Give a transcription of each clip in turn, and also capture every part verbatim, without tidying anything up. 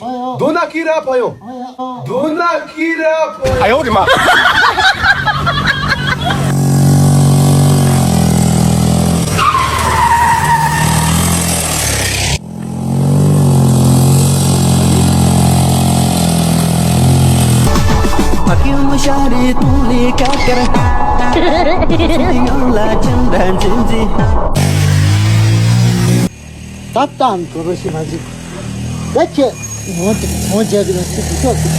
མདོར་ན་ཀི་ར་ཕ་ཡོང་། མདོར་ན་ཀི་ར་ཕ་ཡོང་། ཨ་ཡོ་རི་མ། ད་ལྟའང་གོ་རོ་ཤི་མ་ཞིག་ད་ཁྱེད་ངོ་ངོ་བྱས་ཀྱི་ན་སུ་དུ་ཤོག་གི་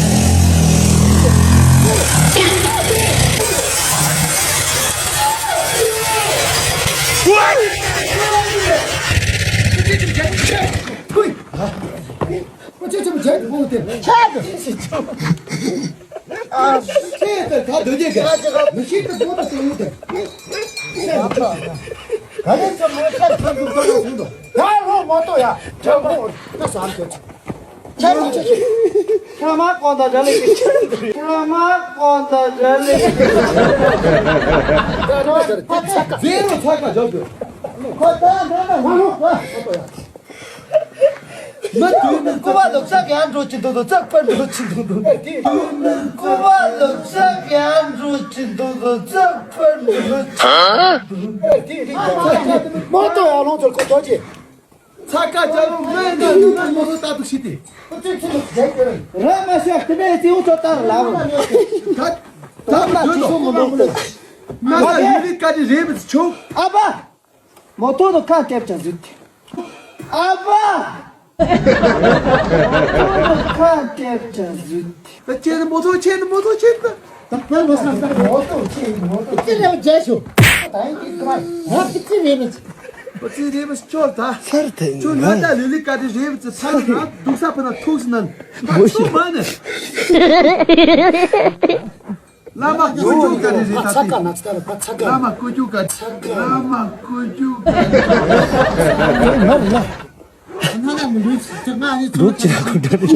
ཁྱེད་ཅམ་ཇེ་ཕོ་དེ་ཁྱེད་ཨ་ཁྱེད་དེ་ད་སྡོད་རྒྱུ་ག་མི་ཤེས་དེ་སྒོ་དེ་སྟོང་ཡོད་དེ། ག་ལེ་ཚོ་མོ་ཤ་ཚོ་ཚོ་ཚོ་ཚོ་ད་ལོ་མོ་ཏོ་ཡ་ཇམ་པོ་ད་སང་ཁྱེད་ཁྱེད་མ་ཁྱེད་མ་གོང་དང་འདྲ་ལེ་ཁྱེད་མ་གོང་དང་འདྲ་ལེ་ཁྱེད་ཚེ་རུ་ཚ་ཁ་ཇོ་དེ་ཁོ་ད་འདྲ་ན་མ་ཧོ་ཧོ་ཡ། མི་དུས་ནི་ཀུ་བ་ལོ་ཙག་ཡང་འགྲོ་གི་འདུག་འདུག་ཙག་པར་འགྲོ་གི་འདུག་འདུག་ཀུ་བ་ལོ་ཙག་ཡང་འགྲོ་གི་འདུག་འདུག་ཙག་པར་འགྲོ་གི་འདུག་མོ་ཏོ་ཡང་ལོངས་ཚོར་ཁོ་ཐོག་ཅི། ཚ་ཀ་ཅག་ལོ་ངོས་ནས་ནུ་ནུ་མོ་ལོ་ལྟ་དུ་ཤི་སྟེ། ར་མ་ཤ་ཁི་ནས་ཙིའུ་ཚོ་ལྟར་ལ་བ། ད་ད་མ་ཅི་སོ་མོ་ལོ་ལ། མ་ས་ཡུ་རི་ཀ་ཅི་རེད་མི་ཆོག་ཨ་ཕ། མོ་ཏོ་ནི་ཁ་ལྟེབ་ཅག་ཟུད། ཨ་ཕ། མོ་ཏོ་ནི་ཁ་ལྟེབ་ཅག་ཟུད། ད་ཁྱེད་ནི་མོ་ཏོ་ཁྱེད་ནི་མོ་ཏོ་ཁྱེད་ནི། ད་ཕན་མ་སང་ད་མོ་ཏོ་ཁྱེད་ནི་མོ་ཏོ་ཁྱེད་ནི་རྒྱལ་ཤོག་ད་ཡིན་གྱི་ཁ་ང་ཅི་ཅི་རེད་མི་ཅི། ཁོ་ཅི་རེད་མི་ཅི་ཁྱོད་ད། ཚར་དེ་ཁྱོད་ང་ད་ལི་ལི་ཀ་ཏི་རེད་མི་ཅི་ཚར་གྱི་ང་སྡུག་ས་ཕུ་ན་ཐུག་སི་ན་ང་ཚོ་མ་ནི། བླ་མ་བཀོད་རྒྱུག་ག་རེ་རེད་ད་ཚ་ཀ་ན་ཚ་ལ་ཚ་ཀ་བླ་མ་བཀོད་རྒྱུག་ག་བླ་མ་བཀོད་རྒྱུག་ག་ང་ལ་མི་ལུས་ཚ་ང་ནི་ཚ་ལུག་ཅི་ལ་ཁུ་འདྲ་རེད།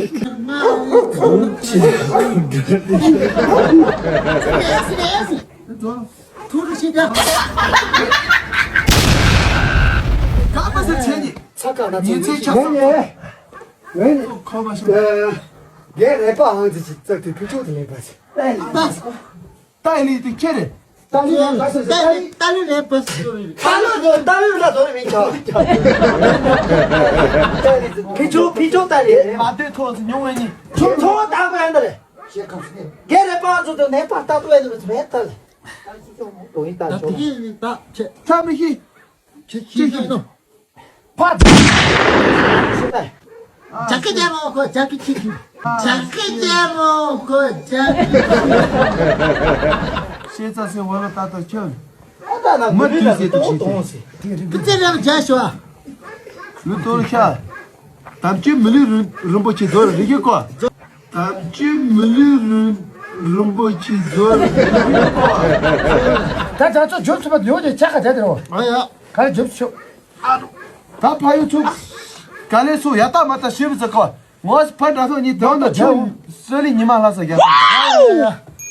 ལུག་ཅི་ལ་ཁུ་འདྲ་རེད། ཐུགས་རྗེ་ཆེ། ག་པ་ས་ཆེ་ནི་ཚ་ཀ་ན་ཚ་ཉིན་མཚན་ཆགས་སོང་། ངས་ནི་ཁོ་མ་ཤོང་། རྒན་རེ་པ་ཧང་ཙི་ཅི་ཙག་ཏུ་ཕུ་ཆོག་ཏུ་ལེན་པ་ཅི། ཏཱ་ལི་དེ་ཁྱེད་རེད། ཏཱ་ལི་ཡང་ག་ས་ཏཱ་ལི་ཏཱ་ལི་རེད་པ་སུ་རེད། ཏཱ་ལི་ཏཱ་ལི་ར་དོ་རེ་མིན་ཆོག་ཕི་ཆོ་ཕི་ཆོ་ཏཱ་ལི་རེད། མ་དེ་ཐོག་སུ་ཉུང་བའི་ཉིན་ཆུང་ཚོ་ཏག་པ་ཡང་ད་རེད། རྒན་རེ་པ་ཚོ་དུ་ནས་པ་ཏག་པ་ཡང་ད་རེད་མེད་ད་ལེ། དོ་ཡིན་ད་ད་ཆོག་དེ་གི་ད་ཆེ་ཆ་མི་ཤི། ཆེ་ཆེ་ཤི་ནོ། ཕ། ཇ་ཀི་ཅན་མོ་ཁོ་ཇ་ཀི་ཅི་ཁི། ཇ་ཀི་ཅན་མོ་ཁོ་ཇ་ཀི་ཅི་ཁི། ཤེས་ཚ་སེ་བ་ལ་ཏག་ཏག་ཁྱོད། ཨ་ད་ན་མི་མི་དུས་ལ་སེ་དུ་ཏོང་ཤེས་ཏོང་ཏེ། སེ། ཀི་ཙེ་རམ་ཇ་ཤོ་ཨ། ལུ་ཏོར་ཤ། དམ་ཆོས་མི་ལུས་རིན་རིན་པོ་ཆེ་རྫོགས་རིག་གི་ཀོ། དམ་ཆོས་མི་ལུས་རིན་རིན་པོ་ཆེ་རྫོགས་རིག་གི་ཀོ། ད་ང་ཚོ་འཇོབ་ཐུབ་པ་ཡོད་ཀྱི་ཆ་ཁ་བྱ་དེ་རོ། ཨ་ཡ། ག་རེ་འཇོབ་ཆོག་ད་ཕ་ཡུལ་ཚུགས། ག་ལེ་སོ་ཡ་ད་མ་ད་ཤེས་བུ་ཚ་ཀོ། ངོ་ཕ་འདྲ་ཐོག་གཉིས་དོན་དུ་ཆོས་སོ་ལི་ཉི་མ་ལྷ་ས་རྒྱ།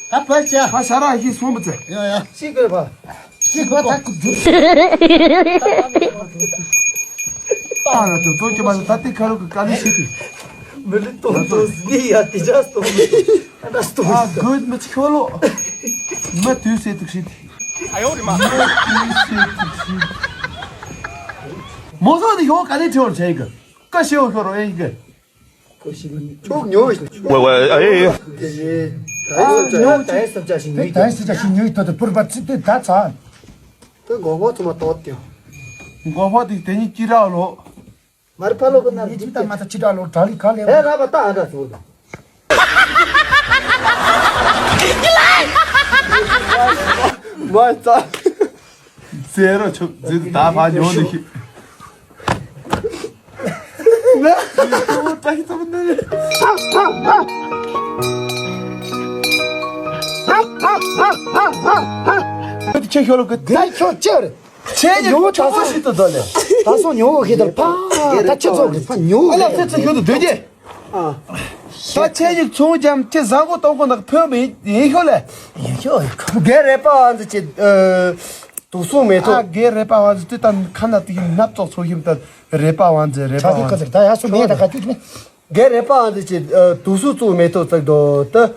ད་ཕ་ཆ། ཕ་ཤ་ར་ཧི་སོང་བུ་ཚ། ཡ་ཡ། ཤི་དགོས་པ། ཤི་དགོས་ད་ཀུ་འཇུ། ད་ན་དུ་ཚོ་ཅི་མ་ད་ཏི་ཁ་རུ་ག་ལེ་ཤི་ཏི། མི་ལི་ཏོ་ཏོ་ནི་ཡ་ཏི་ཇ་སྟོ། ཨ་དགོས་མི་ཆོ་ལོ། མ་དུས་སེ་ཏུ་ཤི་ཏི། ཨ་ཡོ་རི་མ། མོ་ཟོ་ནི་ཤོ་ག་ནས་ཁྲེ་བར་བྱེད་གི། ཀ་ཤེ་བ་ཤོ་རོ་ཨེ་གི། ཁོ་ཤི་གི་ནི་ཆོག་ཉོ་བའི་ཤོ། ཝེ་ཝེ་ཨ་ཡེ་ཡེ། དེ་རེད། ད་ཡེ་སབ་ཅག་ད་ཡེ་སབ་ཅག་ཞིག་ཉོ་ཡི་ད་ཡེ་སབ་ཅག་ཞིག་ཉོ་ཡི་ད་དེ་པུར་པ་ཚི་དེ་ད་ཚ། ད་མགོ་ཕོག་ཚོ་མ་ཏོག་ཏེ། མགོ་ཕོག་དེ་དེ་ཉིད་ཅི་ར་ལོ། མར་ཕ་ལོ་གི་ན་ཡི་ཅི་ད་མ་ད་ཅི་ར་ལོ་ད་ལི་ག་ལེ། ཧེ་ར་བ་ད་ཨ་འདྲ་ཚོ། མ་ད། ཟེར་རོ་ཆུ་ཟིན་ད་ཕ་ཉོ་ནི་ཤི། ན། ད་ཧི་ཐོག་ནི། ཁྱེད་ཤོ་ལོ་གི་ད་ཁྱོད་ཅི་རེད། ཁྱེད་ཉོ་ད་སོ་ཞིག་ཏུ་དོ་ལེ། ད་སོ་ཉོ་གི་ད་ཕ་ད་ཁྱེད་ཚོ་གི་ཕ་ཉོ་ཨ་ལ་ཚེ་ཚེ་ཤོ་དུ་སྡོད་རྒྱུ། ད་ཁྱེད་ཉིད་ཚོང་རྒྱམ་ཁྱེད་བཟང་གོ་གཏོང་གོ་ནག་ཕོད་མི་ཡིན་ཤོ་ལེ། ཡིན་ཤོ་ཡིན་ཁོ། རྒན་རེ་པ་བ་འཛི་ཅི། དུག་སོང་མེ་ཐོག་ཨ་རྒན་རེ་པ་བ་འཛི་དེ་ད་ཁ་ན་དེ་ཡིན་ནབ་ཙོག་ཚོ་ཡིན་ད་རེ་པ་བ་འཛི་རེ་པ་བ་འཛི། ད་ཡ་སོ་མེ་ད་ག་དུས་མེ། རྒན་རེ་པ་ཨ་འདི་ཅི་དུ་སུ་ཙུ་མེ་ཏོ་ཙག་དོ་ད་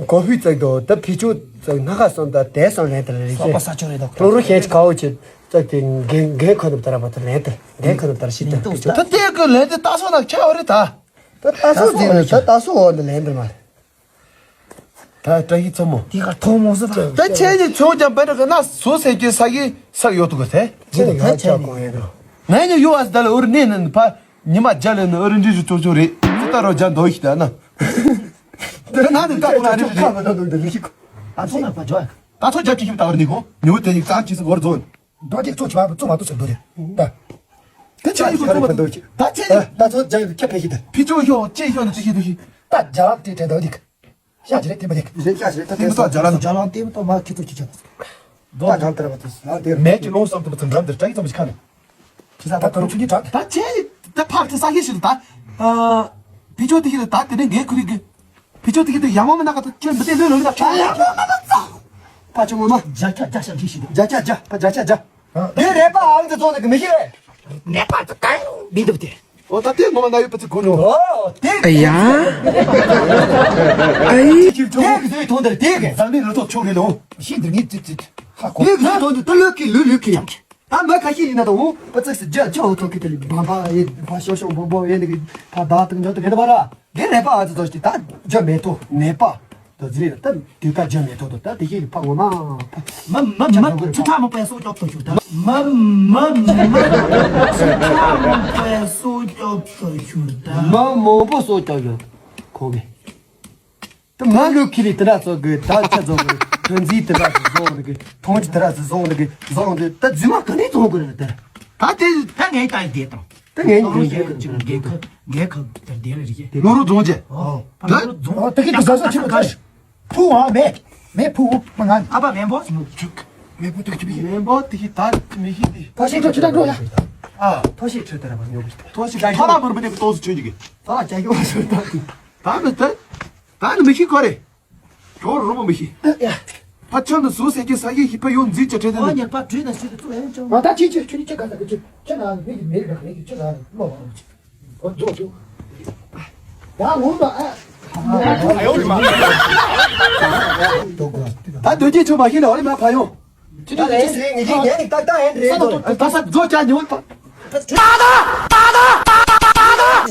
གོ་ཧུས་ཙག་དོ་ད་ཕི་ཆུ་ཙག་ན་ཁ་སོང་ད་དེ་སོང་ལན་དེ་རེ་ཅེ་ལོ་རུ་ཤེས་ཅི་ཁའོ་ཅི་ཙག་དེ་རྒན་རྒན་ཁོ་ནུབ་ད་ར་བ་ད་ལན་དེ་རྒན་ཁོ་ནུབ་ད་ར་ཤི་ད་ཕི་ཆུ་ད་དེ་གི་ལན་དེ་ད་སོང་ན་ཁྱ་འོ་རེ་ད་ད་ད་སོང་དེ་ད་ད་སོང་འོ་འདི་ལན་དེ་མ་རེད། ད་བཀྲ་ཤིས་མཚོ་མོ། དེ་གར་ཐོག་མོ་སུ་དང་། ད་ཁྱེད་ཀྱིས་ཚོང་ཀྱང་པེ་ཏྲ་གི་ན་སོ་སེ་ཀྱི་ས་གི་ས་ཡོད་དུ་གི་ཟེ། ཁྱེད་ཀྱིས་ང་ཅག་གོང་ཡོད་རོ། ང་ཡང་ཡོད་ཨ་ཟི་ད་ལ་འུར་གནས་ནི་ཕ་ཉི་མ་བརྒྱ་ལས་ནི་འུར་འདྲི་རུ་ཅོག་ཅོག་རེད། སུ་ད་རོ་བརྒྱ་འདོག་ཤི་ད་ན། དེ་ན་ནི་ད་ཁོ་ན་རི་རི། ཨ་ཚོ་ན་པ་ཇོ། ད་ཚོ་རྒྱབ་ཀྱི་ཤི་ད་འུར་ནི་གོ་ཉུ་དེ་ཡིག་ཙམ་ཅི་སི་འོར་རྫོན། རྡོ་རྗེ་གཙོ་ཆེ་བ་གཙོ་མ་གཏོགས་ཟེར་འདུག་རེད་ད། དེ་ཆ་ཡིག་གཙོ་མ་གཏོགས་ད་ཆེ་ད་ཚོ་རྒྱ་ཡིག་ཁྱབ་ཕེ་ཤི་ད། ཕི་ཅོ་ཤོ་ཅེ་ཤོ་ནི་ཅི་ཤི་དུ་ཤི། ད་རྒྱ་ལག་དེ་དྲན་ད་འདུག་ཤ་ཅི་རེད་དེ་མ་རེད། རེད་ཤ་ཅི་རེད་ད་དེ་མི་ཐོག་རྒྱ་ལག་རྒྱ་ལག་དེ་མི་ཐོག་མ་ཁྱི་ཚོ་ཁྱི་ཆ། རྡོ་རྒྱ་ལག་དེ་ར་བ་དེ་ལག་དེ་མེད་ཀྱི་ལོང་བསམ་དུ་མི་ཚོ་འགྲམ་དེ་ཏྲ་ཡི་ཙམ་ཞིག་ཁ་ནས། ཁྱི་ས་ད་ད་ད་རུ་ཆུ་ནི་དྲག་ད་ཆེ་ད་ཕར་དེ་ས་ཤེས་ཤིག་ད། ཕི་ཅོ་དེ་ཤི་ད་དེ་ནས་ངའི་ཁུ་རི་གི་ཕི་ཅོ་དེ་ཤི་ད་ཡ་མོ་མི་ན་ག་ད་ཁྱེད་མི་དེ་ལོས་ལོས་ད་ཕ་ཅོ་མོ་མ་རྒྱ་ཆ་རྒྱ་ཤ་ཁྱི་ཤི་ད་རྒྱ་ཆ་རྒྱ་ཕ་རྒྱ་ཆ་རྒྱ། དེ་རེད་པ་ཨང་ཙི་ཚོ་ནི་གི་མི་ཤེས་རེད། ནད་པ་ཚོ་གང་མི་འདུག་དེ། ཨོ་ད་དེ་ངོ་མ་ན་ཡོད་པ་ཚི་གོ་ནོ། ཨོ་དེ་ཨ་ཡ། ཨ་ཡི། དེ་གི་ཚོའི་ཐོང་དེར་དེ་གི་ཟང་ནི་རུ་ཐོག་ཆུང་རེད་ལོ། ཤིན་ཏུ་ངེས་ཙི་ཙི། ཧ་གོ། དེ་གི་ཚོའི་ཐོང་དེ་ད་ལོས་ཀི་ལུས་ལུས་ཀི། ད་མ་ཁ་ཤས་ཡིན་ན་ད་འོ་པ་ཙིག་སི་རྒྱ་ཆ་འོ་ཐོག་གི་དེ་ལི་བམ་པ་ཡེ་བ་ཤོ་ཤོ་བོ་བོ་ཡེ་ནི་གི་ཕ་ད་དང་འཇོག་ཏུ་གི་ད་བ་ར། དེ་ནད་པ་ཨ་ཙི་ཙོ་ཞིག་ད་རྒྱ་མེད་ཐོག་ནད་པ་དོ་ཟི་རེད་ད་དུས་ཀ་རྒྱ་མེད་ཐོག་ཏུ་ད་དེ་ཤེས་ལི་ཕ་ངོ་མ་ཕ། མ་མ་མ་ཚུ་ཁྲ་མོ་པའི་སོ་ཅོག་ཏུ་ཞུ་ད། མ་མ་མ་ཚུ་ཁྲ་མོ་པའི་སོ་ཅོག་ཏུ་ཞུ་ད། མ་མང་པོ་སོ་ཅོག་ཡོད་ཁོ་གི། ད་མ་ལུ་ཁི་ལི་ད་ར་ཚོ་གི་ད་ཆ་ཚོ་གི་དོན་ཟི་ད་ར་ཚོ་ཟོ་འདི་གི་ཐོང་ཅི་ད་ར་ཚོ་ཟོ་འདི་གི་ཟོ་འདི་ད་རྫུན་མ་ག་ནས་ཐོང་གི་རེད་ད། ད་དེ་ད་ངས་ད་དེ་དང་། ད་ངས་ངས་ངས་ཁ་ཅིག་ངས་ཁ་ངས་ཁ་དེར་དེ་ལ་རིགས་དེ་ལོ་རུ་རྫོང་ཆེ། ཨོ། ད་ལོ་རུ་རྫོང་། ཨོ་ད་གི་དུ་ས་ས་ཆེ་མ་ཆེ། ཕུ་བ་མེ་མེ་ཕུ་བ་མ་ང་ཨ་ཕ་མེ་འབོ་སུ་ཆུག་མེ་ཕུ་ཏུ་ཆུ་མེ་འབོ་དེ་གི་ད་མི་ཤི་དེ། ཐོ་ཤི་ཁྲོ་ཆུ་ད་འགྲོ་ཡ། ཨ་ཐོ་ཤི་ཁྲོ་ད་ར་མ་ཉོ་གི་ཐོ་ཤི་ཁྲོ་ཐོ་ལ་མུར་མི་ནི་ཏོ་སུ་ཆུ་ཡི་གི། ད་ཅ་གི་བ་སུ་ད་དེ། ད་ནི་ད་ད་ནི་མི་ཤི་གོ་རེ། ཁྱོད་རུ་མོ་མི་ཤེས། ཕ་ཆང་དུ་ཟུག་ཟེར་གྱི་ས་གི་ཤི་ཕ་ཡོང་འཛིན་གྱི་ཁྲེ་དེ་ཨོ་ནི། ཉེར་པ་བྲུས་ན་ཤི་དུ་ཙུ་ཨེ་ཅོ། ང་ད་ཅི་ཅི་ཁྱོད་ནི་ཅི་ག་ས་གི་ཅི་ཁྱོད་ན་མི་གི་མེ་རི་ཀ་ཁ་ནི་ཅི་ན་མོ་བ་ཅི། ཨོ་ཙོ་ཙོ། ད་ངུ་ད་ཨ། ད་དོན་གྱི་ཆུ་མ་ཤི་ན་ཨོ་ལི་མ་ཕ་ཡོང་། ཅི་ད་ལས་ཟེར་ངེས་ཀྱི་ངས་ནི་ཏག་ཏག་ཨེ་འདྲེ་ཏོ། ད་ས་རྫོ་ཅ་ཉོ་ད།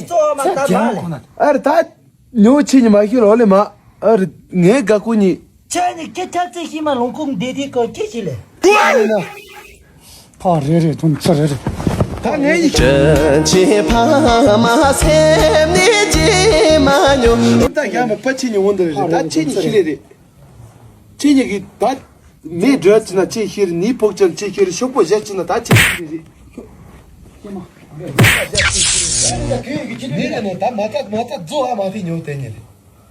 ཙོ་མ་ད་མ་ལས། ཨར་ད། ཉོ་ཆི་ཉི་མ་ཤི་རོ་ལེ་མ། ཨ་རི་ངའི་དགའ་ཁུ་ཉི། ཁྱེད་ནི་སྐད་ཆ་ཚིག་ཤི་མ་ལོང་ཁུག་འདེད་དེ་གོ་ཁྱེད་ཤི་ལེ། ཕ་རེ་རེ་དོན་ཚ་རེ་རེ། ད་ངའི་ཡི། དྲིན་ཆེན་ཕ་མ་སེམས་ནི་ཅི་མ་ཉོ། ད་ཡང་མ་པ་ཆི་ཉི་འོང་འདི་རེ་རེ་ད་ཆི་ཉི་ཤི་ལེ་རེ། ཆི་ཉི་གི་ད། མེ་སྒྲོལ་ཅི་ན་ཅི་ཤི་རེ་ནི་ཕོག་ཅང་ཅི་ཤི་རེ་ཤོག་པོ་བཞག་ཅི་ན་ད་ཅི་ཤི་རེ་རེ། ནི་རེ་ནོ་ད་མ་ཚ་མ་ཚ་རྫོ་ཨ་མ་ཕི་ཉོ་དེ་ཉི་རེ།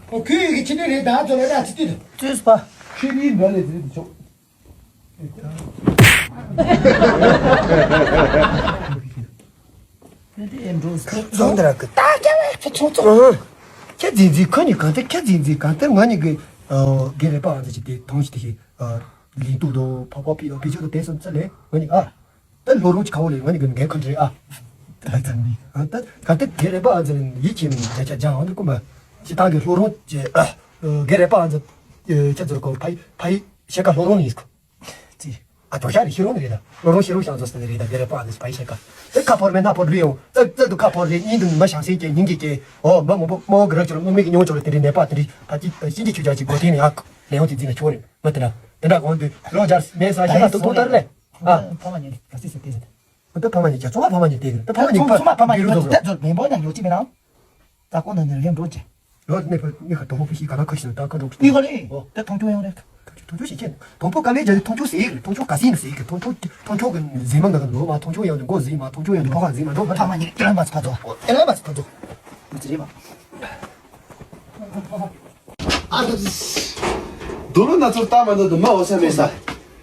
ཁོ་ཁུ་ཡི་གི་ཕྱི་ནི་རེད་ད་ཚོ་ལ་ར་ཚི་ཏི་རེད། ཙུས་པ། ཁྱེད་ནི་འགའ་ལས་ཚི་ཏི་ཆོག་དེ་དེ་འགྲོ་ཟོང་དེ་ར་གི་ད་སྐྱ་བའི་ཚོ་ཚོ་ཚོ། ཁྱེད་འཛིན་འཛིན་ཁོ་ནི་གང་ལྟར་ཁྱེད་འཛིན་འཛིན་གང་ལྟར་ང་ནི་གི་དགེ་རེ་པ་ཨ་ཚ་ཅི་དེ་ཐོང་ཞི་དེ་ཞི་ལིང་ཏུ་དོ་ཕ་ཕ་ཕི་ལོ་ཕི་ཆོ་དོ་དེ་སོང་ཚ་ལེ་ང་ནི་ཨ། ད་ལྷོ་རོང་ཅི་ཁ་བོ་ལེ་ང་ནི་གི་ངའི་ཁོན་ཏྲི་ཨ། ད་ད་ད་ག་ད་གེ་རེ་པ་ཨ་ཛི་ཡིད་ཆེས་མི་རྒྱ་ཆ་རྒྱ་འོང་དུ་ཀུ་མ་ཅི་ད་གི་ལྷོ་རོང་ཅི་ཨ་གེ་རེ་པ་ཨ་ཛི་ཅི་ཚོར་གོ་ཕ་ཡི་ཕ་ཡི་ཤེ་ཀ་ལྷོ་རོང་ཡིན་ཀུ་ཅི་ཨ་དོ་ཤ་རི་ཤི་རོང་རེད་ད་ལྷོ་རོང་ཤི་རོང་ཤང་ཚོ་སི་རེད་ད་གེ་རེ་པ་ཨ་ཛི་ཕ་ཡི་ཤེ་ཀ་ད་ཁ་ཕོར་མེ་ན་ཕོར་རི་ཡོང་ད་ད་དུ་ཁ་ཕོར་རི་ཉིན་དུ་མ་ཤང་སེ་ཀྱེ་ཉིན་གྱི་ཀྱེ་ཨོ་མ་མོ་པོ་མོ་གི་རག་ཅོ་རོ་མི་གི་ཉོ་ཅོ་རོ་དེ་རི་ནེ་པ་དེ་རི་ཕ་ཅི་ཤི་ཅི་ཆུ་ཅ་ཅི་གོ་དེ་ནི་ཨ་ལེ་ཡོང་དེ་ཛི་ན་ཆོ་རེ་མ་དེ་ན་དེ་འདྲ་གོང་དུ་ལོ་ཇར་མེ་ས་ཤ་ན་དུ་ཐོ་ཏར་ལེ། ཨ། ཕ་མ་ཉེ་ག་སི་སི་ཏེ་ཟེར། ད་ཕ་མ་ཉེ་ཀྱ་ཚོ་ཕ་མ་ཉེ་ཏེ་གི་ད་ཕ་མ་ཉེ་ཚོ་ཕ་མ་ཉེ་ཚོ་ད་ཚོ་མེ་འབོ་ན་ཉོ་ཅི་མེ་ན། ད་ཀོ་ན་ནེ་རེ་འགྲོ་ཅི། ལོ་ནེ་ཕ་ནེ་ཁ་དོ་ཕོ་ཕི་ཤི་ག་ན་ཁ་ཤི་ད་ཁ་འགྲོ་ཅི། ནེ་ག་ལེ། ད་ཐོང་ཆོ་ཡང་རེད། ཐོང་ཆོ་ཤི་ཁྱེད། ཐོང་ཕོ་ཀ་མེ་ཇ་ཐོང་ཆོ་སེ་ཐོང་ཆོ་ག་སི་ན་སེ་ཐོང་ཆོ་ཐོང་ཆོ་གི་ཟེ་མ་ང་ག་ལོ་མ་ཐོང་ཆོ་ཡང་གོ་ཟེ་མ་ཐོང་ཆོ་ཡང་ཕ་ག་ཟེ་མ་འགྲོ་མ་ད། ཕ་མ་ཉེ་ཀྱ་ལ་མ་ཚ་ཚོ། ཨེ་ལ་མ་ཚ་ཚོ། མ་ཚ་རེ་མ། ཨ་ད། དུ་ལུ་ན་ཚོར་ལྟ་མ་འདོད་དུ་མ་འོ་ས་མེད་ས།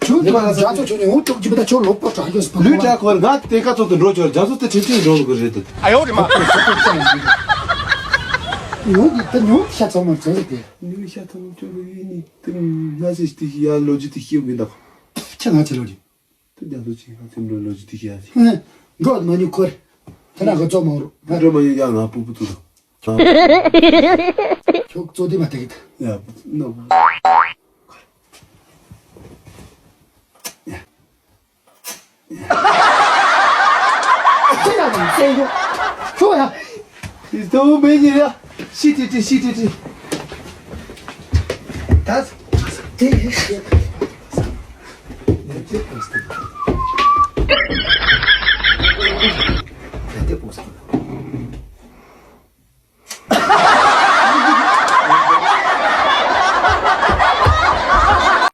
ཁྱོད་ཀྱི་མ་རྒྱ་ཚོ་ཁྱོད་ནི་འུ་ཐུག་ཅི་མི་ད་ཁྱོད་ལོག་པ་དྲག་ཡོད་སྤ་ལུས་དྲག་གོ་ང་དེ་ཀ་ཚོ་དུ་འགྲོ་ཆོག་རྒྱ་ཚོ་དེ་ཁྲིམས་ཁྲིམས་འགྲོ་གི་རེད་དུ། ཨ་ཡོ་རེ་མ། ཉོ་གི་ད་ཉོ་ཤ་ཚང་མ་ཚོ་རེད་དེ། ཉོ་ཤ་ཚང་མ་ཚོ་གི་ཡིན་ནི་དུ་ང་ཚེ་ཞི་དེ་ཤི་ཡ་ལོ་རྒྱུས་དེ་ཤི་ཡོང་གི་འདུག་ཁྱེད་ང་ཚེ་ལོ་རྒྱུས། དེ་རྒྱ་མཚོ་ཆེན་ཁ་ཚེ་འགྲོ་ལོ་རྒྱུས་དེ་ཤི་ཡ་ཟིན། འགྲོ་མ་ཉུ་ཁོར། ཁྱེད་རང་ག་ཚོ་མ་རུ། འགྲོ་མ་ཉུ་ཡ་ང་སྤུ་སྤུ་ཏུ་དང་། ཁྱོད་གཙོ་དེ་མ་དེ་གི་ད། ཡ། ནོ། ཁྱོད་ཡ་ཁྱོད་ཡ། ཏོ་མེ་ཉི་ཡ། ཤི་ཏི་ཏི་ཤི་ཏི་ཏི། ད་དེ།